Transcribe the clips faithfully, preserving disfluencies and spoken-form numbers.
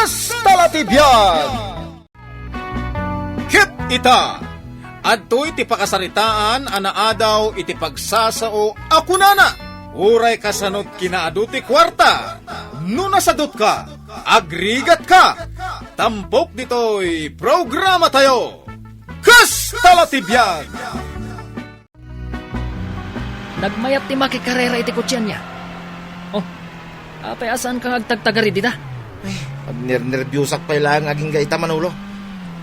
Kasta la ti biag! Ket ita, adtoy ti pakasaritaan a naadaw iti pagsasao a kunana, uray kasano't kinaadu ti kuarta, no nasadutka, agrigatka, tampok ditoy programatayo. Kasta la ti biag! Nagmayat ti makikarera iti kotsienna. Oh, apay a saanka nga agtagtagari dita? Ay, agnernerbiosak pay laeng agingga ita, Manolo.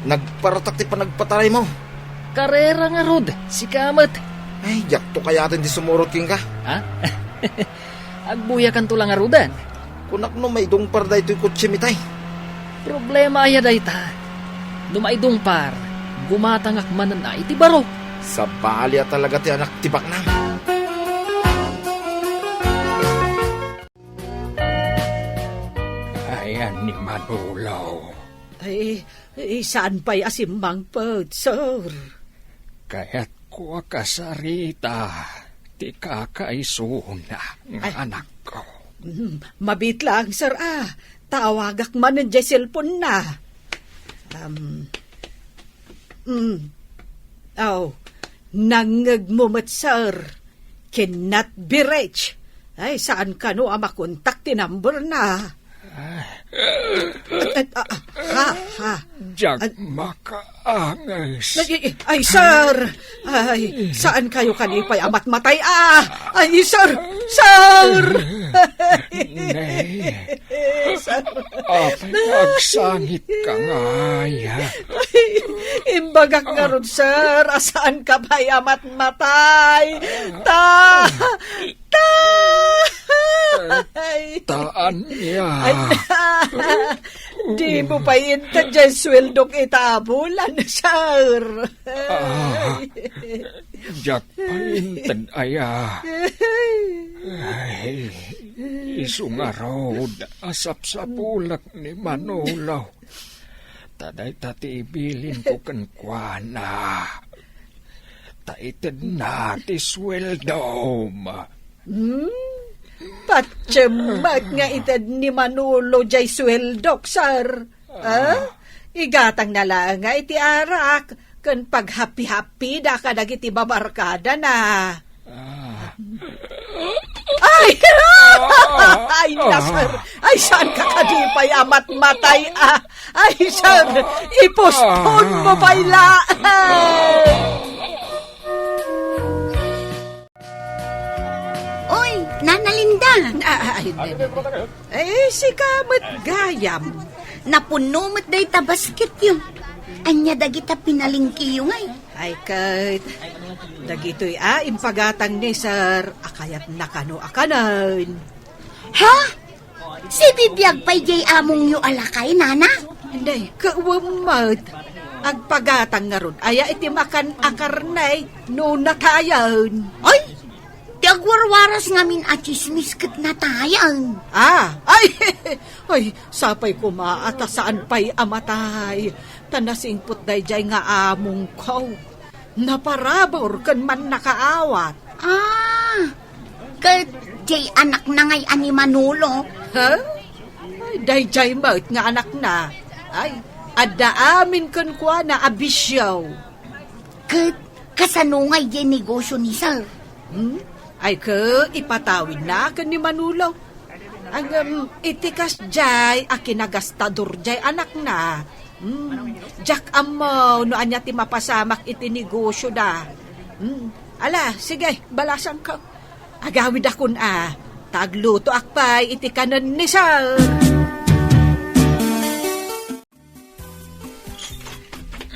Nagparatak ti panagpataraymo. Karera ngarud, sika met. Ay, diakto kayaten ti sumurot kenka. Ha? Agbuyakanto la ngaruden. Kunak no maidungpar daytoy kotsiem itay. Problema aya dayta? No maidungpar, gumatangak manen a iti baro. Sabali a talaga ti anak ti baknang. Ayan ni Manolo. Ay, Eh, saan pay a simmangpet, sir? Kayatko a kasarita ti kakaisuna nga Ay. anakko. Mm, mabiit lang, sir, ah. Tawagak manen diay cellphone na. Um, mm. Oh, nangngegmo met, sir. Cannot be reached. Ay, saan kano a makontak ti number na? Ah. At, at, ah, ha, ha. Diak At, makaanges. Ay, ay, ay, sir! Ay, saan kayo kani pay a matmatay, ah? Ay, sir! Sir! Nay, Sir. apay agsangit ka ngay? Ay, imbagak ngarud, sir, a saan ka pay a matmatay. Ta, ta, ay. Taan niya. Ay, di mo pay inted diay sweldok ita a bulan, sir. Ah, diak pay inted aya. Ay, isu ngarud a sapsapulek ni Manolo. Ta dayta ti ibilinko kenkuana. Ta itedna ti sueldom. Hmm? Patiem met nga ited ni Manolo diay sueldok, sir. Ah? Igatangna laeng nga iti arak ken paghapi-hapida kadagiti babarkadana. Ah. Ay! Ay, na, sir. Ay, saan ka kadi pay a matmatay, ah? Ay, sir, i-postpone mo pay laeng. Oy, Nana Linda! Ah, ay, ay, sika met gayam. Napunno met dayta basketyo. Ania dagita pinalengkeyo ngay? Ay, ket dagitoy a impagatang ni sir a kayatna kano a kanen. Ha? Sibibiag pay diay amongyo a lakay, nana? Nay, kaawem met. Agpagatang ngarud aya iti makan a karne no natayen? Ay, ti agwarwaras ngamin a tsismis ket natayen. Ah, ay, ay, sapay koma a ta saan pay a matay. Ta nasingpet daydiay nga amongko. Naparabur ken mannakaawat. Ah, ket diay anakna ngay a ni Manolo? Ha? Ay, daydiay met nga anakna. Ay, adda amin kenkuana a bisio. Ket kasano ngay diay negosio ni sir? Hmm? Ay, ket ipatawidna ken ni Manolo. Ngem, iti kasdiay a kinagastador diay anakna, hmm, diak ammo no ania ti mapasamak iti negosyoda. Hmm, ala, sige, balasanko. Agawidakon a, ta aglutoak pay iti kanen ni sir.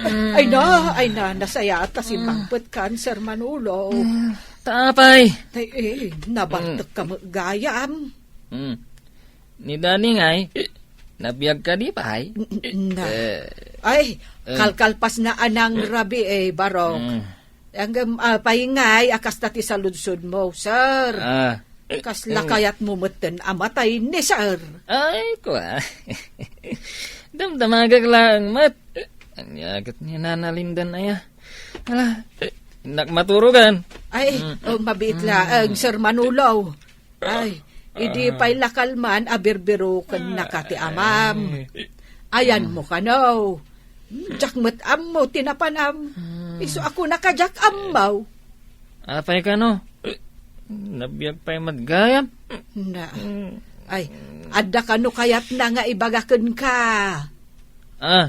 Mm. Ay na, ay na, nasayaat ta simmangpet kan, Sir Manolo. Mm. Ta apay? Ay, eh, nabartek ka met gayam. Mm. Ni Dani ngay, nabiag ka di pay? N-, n-, na. Eh. Ay, eh. Kalkalpas na anang rabii, eh, barok. Mm. Ngem, ah, apay ngay a kasta ti saludsodmo, sir? Ah. Kasla kayatmo metten a matay ni sir? Ay, kua. Damdamagak laeng met. Ania ket ni Nana Lindan aya? Ala, innak maturogan. Ay, mm, oh, mabiit laeng, Sir Manolo. Ay, idi pay la kalman a birbirokennaka ti amam. Ay. Ayanmo kano. Hmm, diak met ammo ti napanam. Hmm. Isu a kunaka diak ammo. Apay kano? Nabiag pay met gayam. Na. Hmm. Ay, adda kano kayatna nga ibaga kenka? Ah.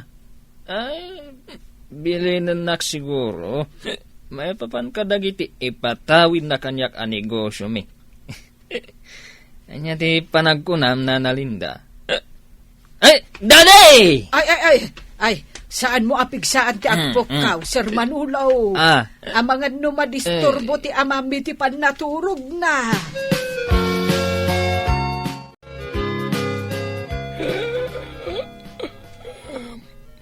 Ay, bilinennak siguro. Maipapan kadagiti ipatawidna kaniak a negosio mi. Ania ti panagkunam, Nana Linda? Ay, Daddy! Ay, ay, ay, ay, saanmo a pigsaan ti Mm, agpukkaw, mm. Sir Manolo. Ah. Amangan no madisturbo Eh. ti amami ti pannaturogna.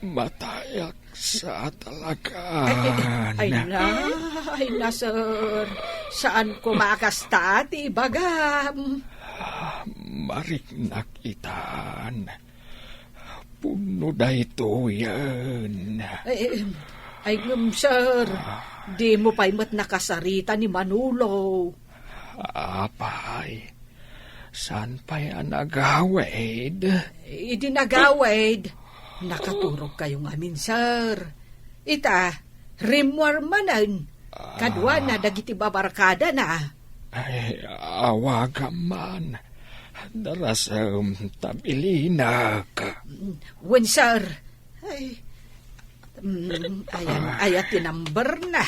Matayak sa talaga. Ay, ay, ay, ay, na, ay, na, sir. Saan ko makasta ti ibagam? Mariknak itan. Pudno daytoyen. Ay, ay, ay, ngem, sir, di mo pay met nakasarita ni Manolo. Apay, saan pay a nagawid? Idi nagawid, nakaturog kayo ngamin, sir. Ita, rimmuar manen, kadua na dagiti babarkada na. Ay, awagam man. Darasem ta bilinak. Wen, sir. Ay, Mm, ayan, aya ti number na.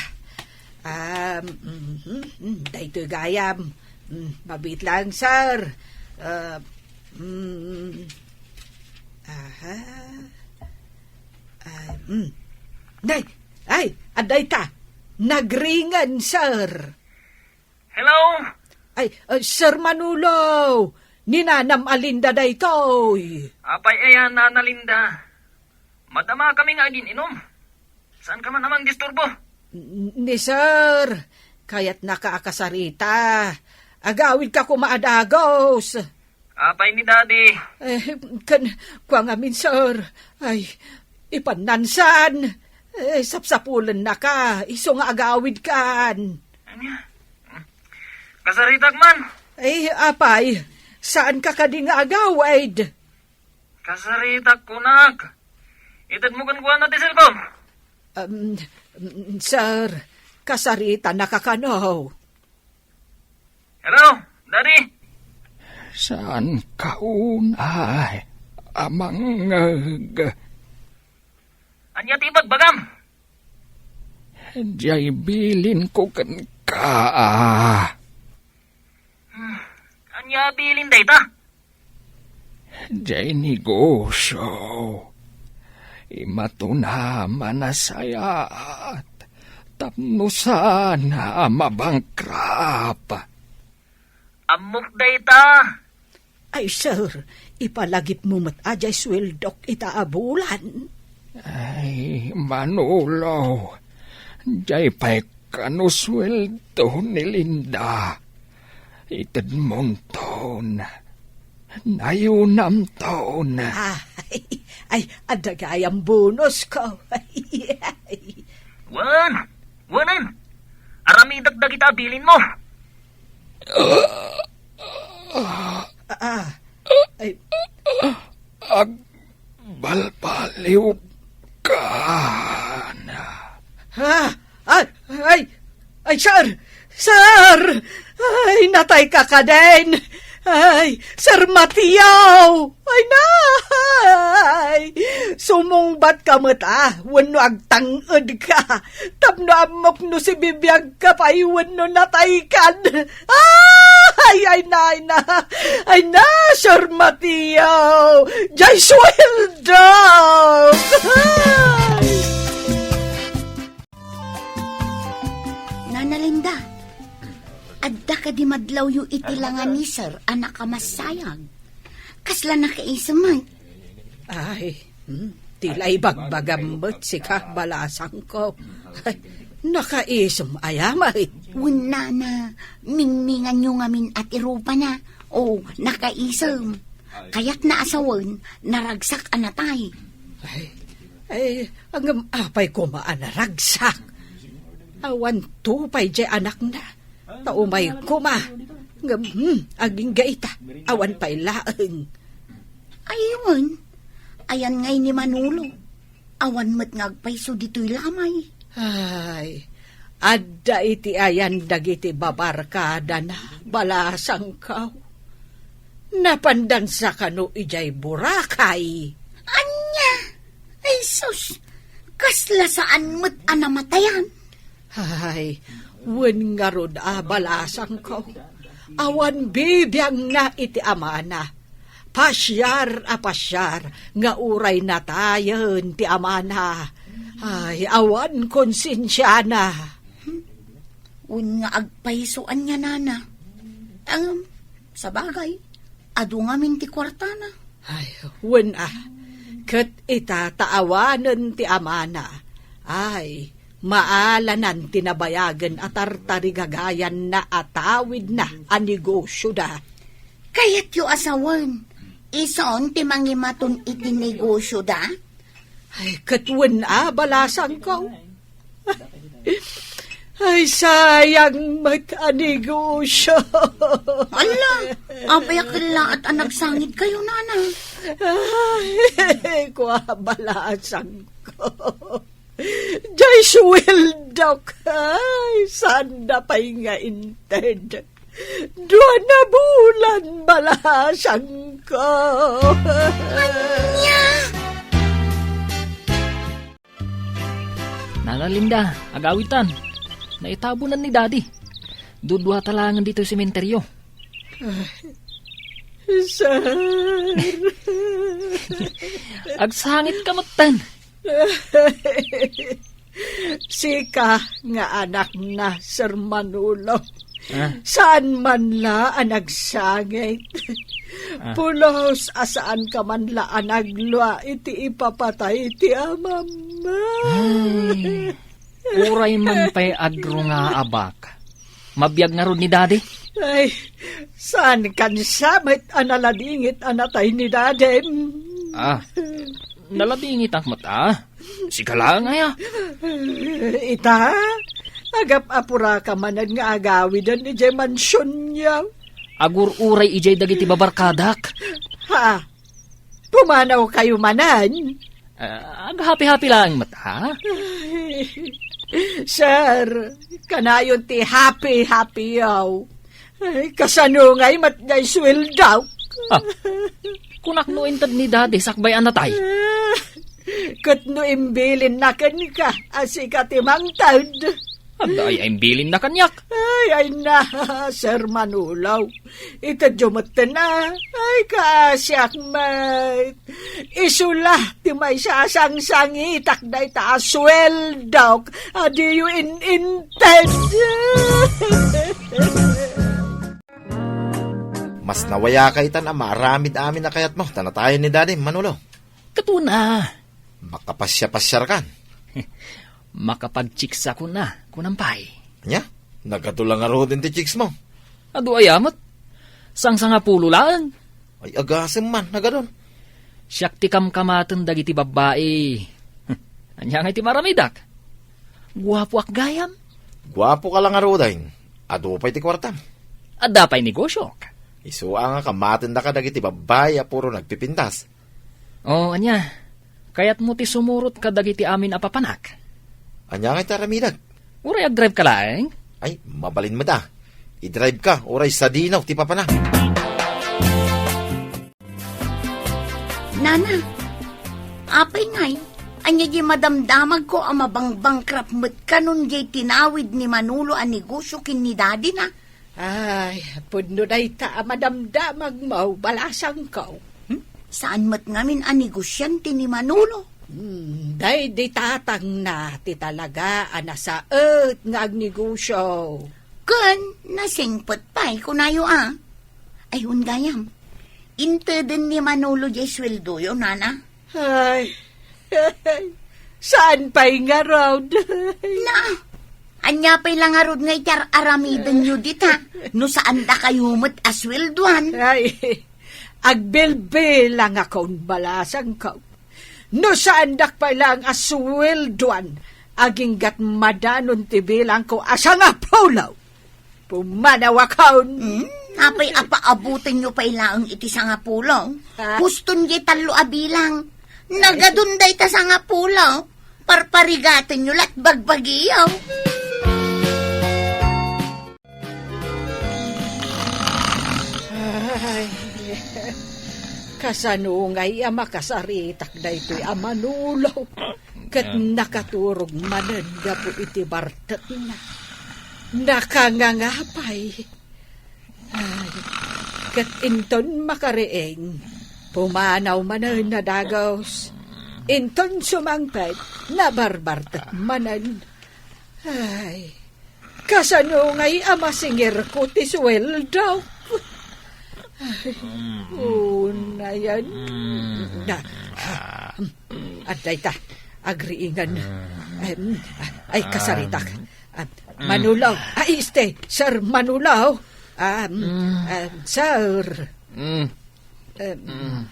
Um, mhm, mm, daytoy gayam. Mm, mabit lang, sir. Uh, mm, aha. Ay, mm. Nay, ay, adda ita. Nagringan, sir. Hello? Ay, uh, Sir Manolo, ni Nanam a Linda daytoy. Apay aya, Nana Linda? Madama kami nga agin-inom. Saan ka man amang disturbo? N-, ni sir, kayatnaka a kasarita. Agawidka koma a dagus. Apay ni Daddy? Eh, ken, kua ngamin, sir. Ay, ipannansan. Eh, sapsapulennaka, isu nga agawidkan. Ania? Kasaritak man. Eh, apay, saanka kadi nga agawid? Kasaritak, kunak. Itedmo kenkuana ti cellphone. Um, sir, kasaritanaka kano? Hello, Daddy? Saan ka unay a mangngeg? Ania ti ibagbagam? Diay bilinko kenka. Hmm, ania a bilin dayta? Diay negosio. Imatuna a nasayaat tapno saan a mabangkrap. Ammok dayta. Ay, sir, ipalagipmo met a diay sueldok ita a bulan. Ay, Manolo, diay pay kano sueldo ni Linda. Itedmonton. Nayunamton. Ay, ay, adda gayam bonus ko. Wen, wenen. Aramidek dagita a bilinmo. Ah, ah. Ay. Agbalbaliwkan. Ah, ay, ay, ay, sir! Sir! Ay, natayka kadin! Ay, Sir Mateo! Ay, nay! Sumungbat ka met, ah, wenno agtang-ed ka. Tapno ammok no sibibiag ka pay wenno nataykan. Ah! Ay, ay, na, ay, na. Ay, na, Sir Mateo. Jay sweldo! Nana Linda, adda kadi madlawyo iti langa ni Sir a nakamasayag? Kasla nakaisem man? Ay, hmm, ti la ibagbagam met sika, balasangko. Ay, nakaisem aya met? Wen nana, mingminganyo ngamin a ti rupana. O, nakaisem. Kayatna a sawen, naragsak a natay. Ay, ay, ngem apay koma a naragsak? Awan to pay diay anakna. Ta umay koma. Ngem, hmm, agingga ita. Awan pay laeng. Ay, wen. ayan ngay ni Manolo. Awan met nga agpayso ditoy lamay. Ay, adda iti ayan dagiti babarkadana, balasangko. Napandansa kano idiay Boracay. Ania? Ay sus, kasla saan met a namatayan. Ay, wen ngarud a balasangko. Awan bibiangna iti amana. Pasiar a pasiar nga uray natayen ti amana. Ay, awan konsensiana. Wen nga agpayso ania nana. Em, sabagay, adu ngamin ti kuartana. Ay, wen a, ket ita ta awanen ti amana. Ay, maalanan ti nabayagen a tartarigagayanna a tawidna a negosioda. Kayatyo a sawen, isun ti mangimaton iti negosioda? Ay, ket wen a, balasangko. Ay, sayang met a negosio. Ala, apay a kellaat a nagsangit kayo, nana? Ay, kua, balasangko. Jay suweldok. Ay, saan da pay nga inted. Dua na bulan, balasangko. Ania? Nana Linda, agawitan. Naitabunan ni Daddy. Dudua ta laengen ditoy sementeryo. Sir. Agsangit ka metten. Sika nga anakna, Sir Manolo. Ah. Saan man la a nagsangit. Ah. Pulos a saan ka man la a naglua iti ipapatay ti amam. Ay, uray man pay agrungaabak. Mabiag ngarud ni Daddy? Ay, saan kan sa met a naladingit a natay ni Daddy? Ah, naladingitak met a. Sika laeng aya? Ita, agap-apura ka manen nga agawiden idiay mansionyo. Agur-uray idiay dagiti babarkadak. Ha? Pumanaw kayo manen? Ah, aghapi-hapi laeng met, ha? Ay, sir, kanayon ti happy-happy yaw. Ay, kasano ngay met nga isweldak? Ah, kunak no inted ni Daddy sakbay a natay. Ket no imbilinna kenka a sika ti mangted. Adda ay imbilinna kaniak. Ay, ay na, Sir Manolo. Itedyo metten a. Ay, kaasiak met. Isu la ti maisasangsangitak dayta a sueldok a diyo in-inted. Mas nawayaka itan a maaramid amin a kayatmo ta natayen ni Daddy, Manolo. Ket una. Makapasiar-pasiarkan. Makapagchiksa kuna, kunam pay. Ania? Nagadu la ngaruden ti chiksmo? Adu aya met? Sangsangapulo laeng. Ay, agasem man, nagadun. Siak ti kamkamaten dagiti babbai. Ania ngay ti maramidak? Guapoak gayam? Guapoka la ngaruden. Adu pay ti kuartam. Adda pay negosiok? Isu a nga kamatendaka dagiti babbai a puro nagpipintas. O, ania? Kayatmo ti sumurot kadagiti amin a papanak? Ania ngay ti aramidek? Uray agdrive ka laeng? Ay, mabalin met a. Idrive ka, uray sadino ti papanak. Nana, apay ngay, ania di madamdamagko a mabangbangkrap met kanon di tinawid ni Manolo a negosio ken ni Daddy na? Ay, pudno dayta a madamdamagmo, balasangko. Hmm? Saan met ngamin a negosiante ni Manolo? Hmm, daydi tatangna ti talaga a nasaet nga agnegosio. Ken nasingpet pay, kunayo a. Ay, wen gayam. Inteden ni Manolo diay sueldoyo, nana? Ay, saan pay ngarud? Na, ania pay la ngarud nga iti ar-aramidenyo dita? No saan dakayo met a sueldoan? Ay, agbilbilangakon, balasangko. No saandak pay laeng a sueldoan, aginggat madanon ti bilangko a sangapulo. Pumanawakon. Hmm? Apay a paabutenyo pay laeng iti sangapulo? Ah. Huston diay tallo a bilang. Nagadun dayta sangapulo. Parparigatenyo lat bagbagiyo. Ay, kasano ngay a makasaritak daytoy a Manolo? Ket nakaturog manen gapu iti bartekna. Nakanganga pay. Ay, ket inton makariing, pumanaw manen a dagus. Inton sumangpet, nabarbartek manen. Ay, kasano ngay a masingirko ti sueldok? Ay, unayen. Na, adda ita, agriingan. Em, ay, kasaritak. Ah, Manulaw. Ay, este, Sir Manulaw. Ah, mm, ah, sir. Mm. Em. Mm.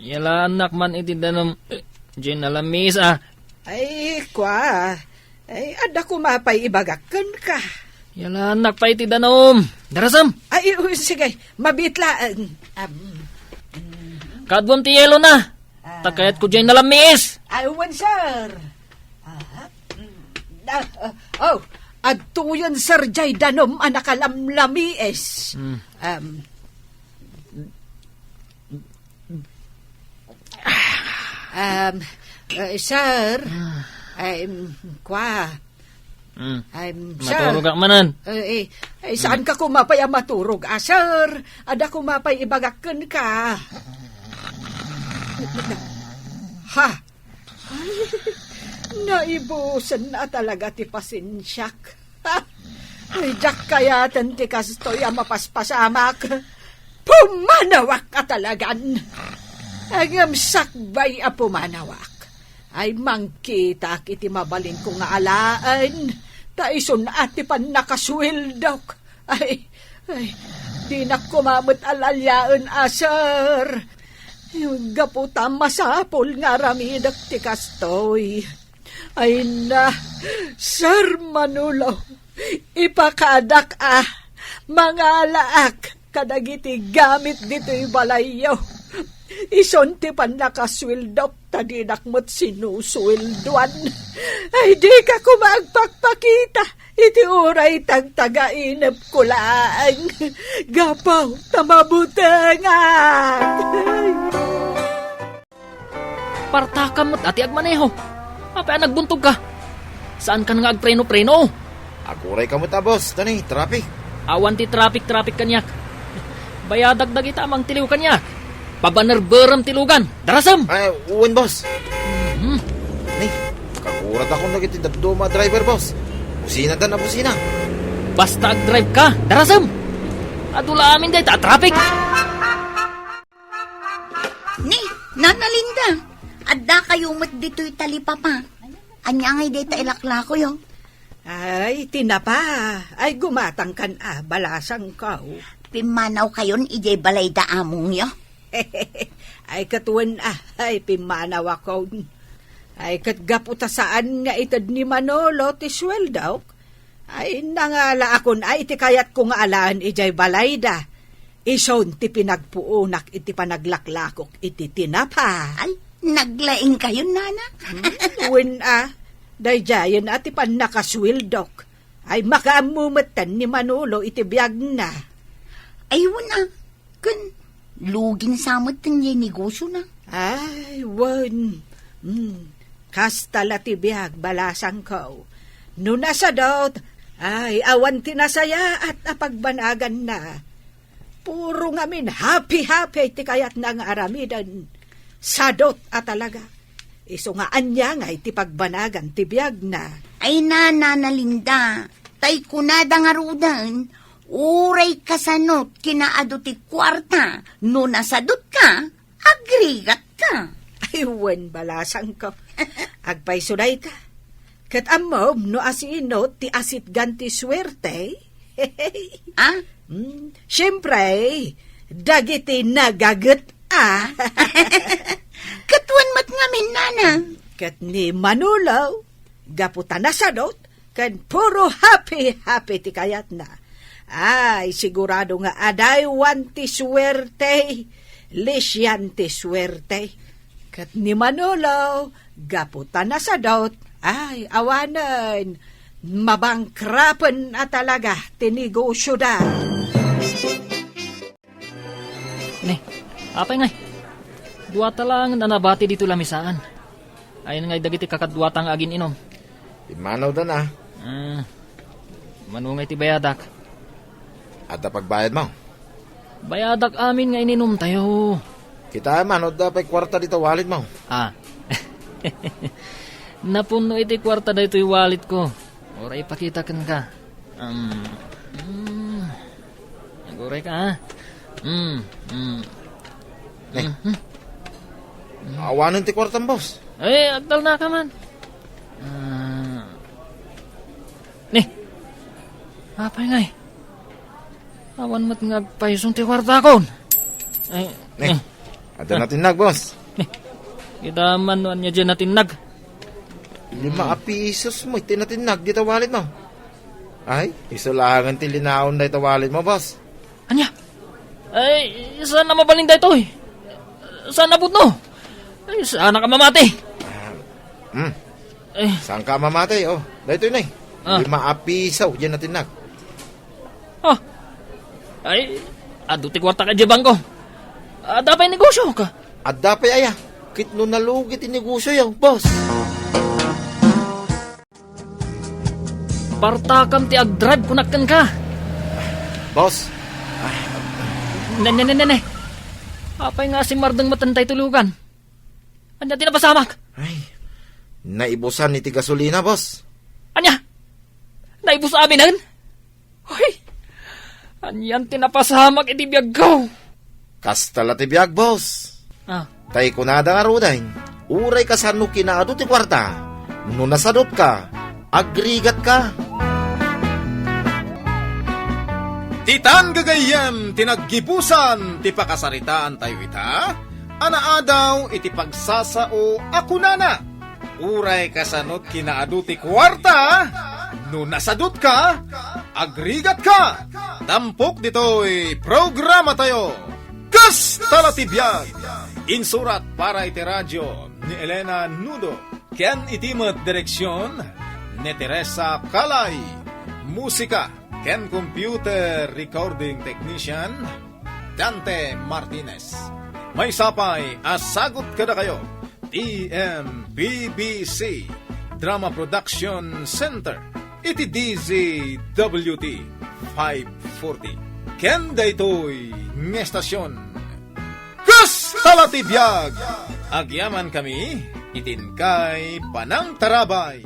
Yalaannak man iti danum, eh, Jane Alamis, ah. Ay, kwa. Ay, adda koma pay ibagak kenka. Yalaannak pay iti danum. Darasem. Ay, u-, sige. Mabitla, em, am. Kaduam ti yelo na. Ah. Ta kayatko Jane Alamis. Ay, wen, sir. Ah, mm, ah, ah, oh, adtoyen, sir, jay danum a nakalamlamis. Mm. Um, um, eh, sir, Ah. um, kwa. Mm. Um, sir. Maturogak manen. Eh, eh, eh, saan ka koma pay a maturog, ah, sir? Adda koma pay ibagak kenka. Ha? Ay, naibusen a talaga ti pasensiak. Ay, diak kayaten ti kastoy a mapaspasamak. Pumanawak a talagan. Ngem sakbay a pumanawak, ay mangkitak iti mabalinko nga alaen, ta isun a ti pannakasueldok. Ay, ay, dinak koma met alaliaen a, sir. Gapu ta masapul nga aramidek ti kastoy. Ay na, Sir Manolo, ipakadak a, mangalaak kadagiti gamit ditoy balayyo. Isun ti pannakasueldok ta dinak met sinusueldoan. Ay, dika koma agpakpakita iti uray tagtagainepko laeng gapu ta mabutengak. Partakam met a ti agmaneho. Apay a nagbuntogka? Saankan nga agpreno-preno? Aguray ka met a, boss. Tani, traffic. Awan ti traffic-traffic kaniak. Bayadak dagita a mangtiliw kaniak. Pabanerberem ti lugan. Darasem! Ay, wen, boss. Mhm. Ni, kaguradakon dagiti dadduma a driver, boss. Businada a busina. Basta agdrive ka, darasem! Adu la amin dayta a traffic! Ni, Nana Linda, addakayo met ditoy talipapa. Ania ngay dayta ilaklakoyo? Ay, tinapa. Ay, gumatangkan a, balasangko. Pimmanawkayon idiay balayda amongyo? Ay, ket wen a, ay, pimmanawakon. Ay, ket gapu ta saan nga ited ni Manolo ti sueldok, ay, nangalaakon a iti kayatko nga alaen idiay balayda. Isun ti pinagpuonak iti panaglaklakok iti tinapa. Ay, naglaingkayon, Nana. Hmm, wen a, daydiayen a ti pannakasueldok. Ay, makaammo metten ni Manolo iti biagna. Ay, wen a, ken lugin sa metten diay negosiona. Ay, wen. Hmm, kasta la ti biag, balasangko. No nasadot, ay, awan ti nasayaat a pagbanaganna. Puro ngamin happy-happy ti kayatna nga aramiden. Sadot a talaga. Isu nga ania ngay ti pagbanagan ti biagna. Ay, Nana Linda, tay kunada ngaruden, uray kasano ti naadu ti kuarta, no nasadotka, agrigatka. Ay, wen, balasangko. Agpayso dayta. Ket ammom no asino ti asitgan ti suerte? Ah? Hmm, siempre, dagiti nagaget a. Ket wen met ngamin, Nana. Ket ni Manolo, gapu ta nasadot, ken puro happy-happy ti kayatna. Ay, sigurado nga adaywan ti suerte, lisian ti suerte. Ket ni Manolo, gapu ta nasadot, ay, awanen, mabangkrapen a talaga ti negosyoda. Ne, apay ngay? Duata laengen a nabati ditoy lamisaan. Ayan ngay dagiti kakaduata nga agin-inom. Immanawda na. Ah, mano ngay ti bayadak? Adda pagbayadmo? Bayadak amin nga ininumtayo. Kitaem no adda pay kuarta dita walletmo. Ah. Napunno iti kuarta daytoy walletko. Uray ipakita kenka. Um, mm. Aguray ka, ha? Mm, mm. Ne. Mhm. Awanen ti kuartam, boss. Eh, agtalnaka man. Ah. Ne. Apay ngay? Awan met nga agpayson ti kuartakon. Ay, Ne. eh. Adda natinnag, boss. Ne. Kita man no ania diay natinnag. Lima a pisos mo iti natinnag dita walletmo. Ay, isu laengen ti linaon dayta walletmo, boss. Ania? Ay, saan a mabalin daytoy? Saan a pudno? Ay, saan a ka mamati? Ah, hmm. Eh. Saan ka mamati, oh? Daytoy na eh. Ah. Lima a piso, diay natinnag. Ah. Ay, adu ti kuarta ka diay bangko. Adda pay negosyo ka? Adda pay aya. Ket no nalugi ti negosyo yo, boss. Partakam ti agdrive, kunak kenka. Boss. Ne, ne, ne, ne, ne. Apay nga asimmardeng met daytoy lugan? Ania ti napasamak? Ay, naibusan iti gasolina, boss. Ania? Naibus aminen? Hoy! Anian ti napasamak iti biagko? Kasta la ti biag, boss. Ah. Tay kunada ngaruden, uray kasano kinaadu ti kuarta, no nasadutka, agrigatka. Ditan gagayyem ti naggibusan ti pakasaritaantayo ita, a naadaw iti pagsasao a kunana, uray kasano kinaadu ti kuarta, no nasadutka, agrigatka. Tampok ditoy programatayo, Kasta la ti biag. Insurat para iti radio ni Elena Nudo, ken iti met direksion ni Teresa Calay. Musika ken computer recording technician, Dante Martinez. Maysa pay a sagut kadakayo, T M P B C Drama Production Center, iti D Z W T five forty. Ken daytoy nga estasion, Kasta la ti biag! Agyamankami iti inkay panangtarabay.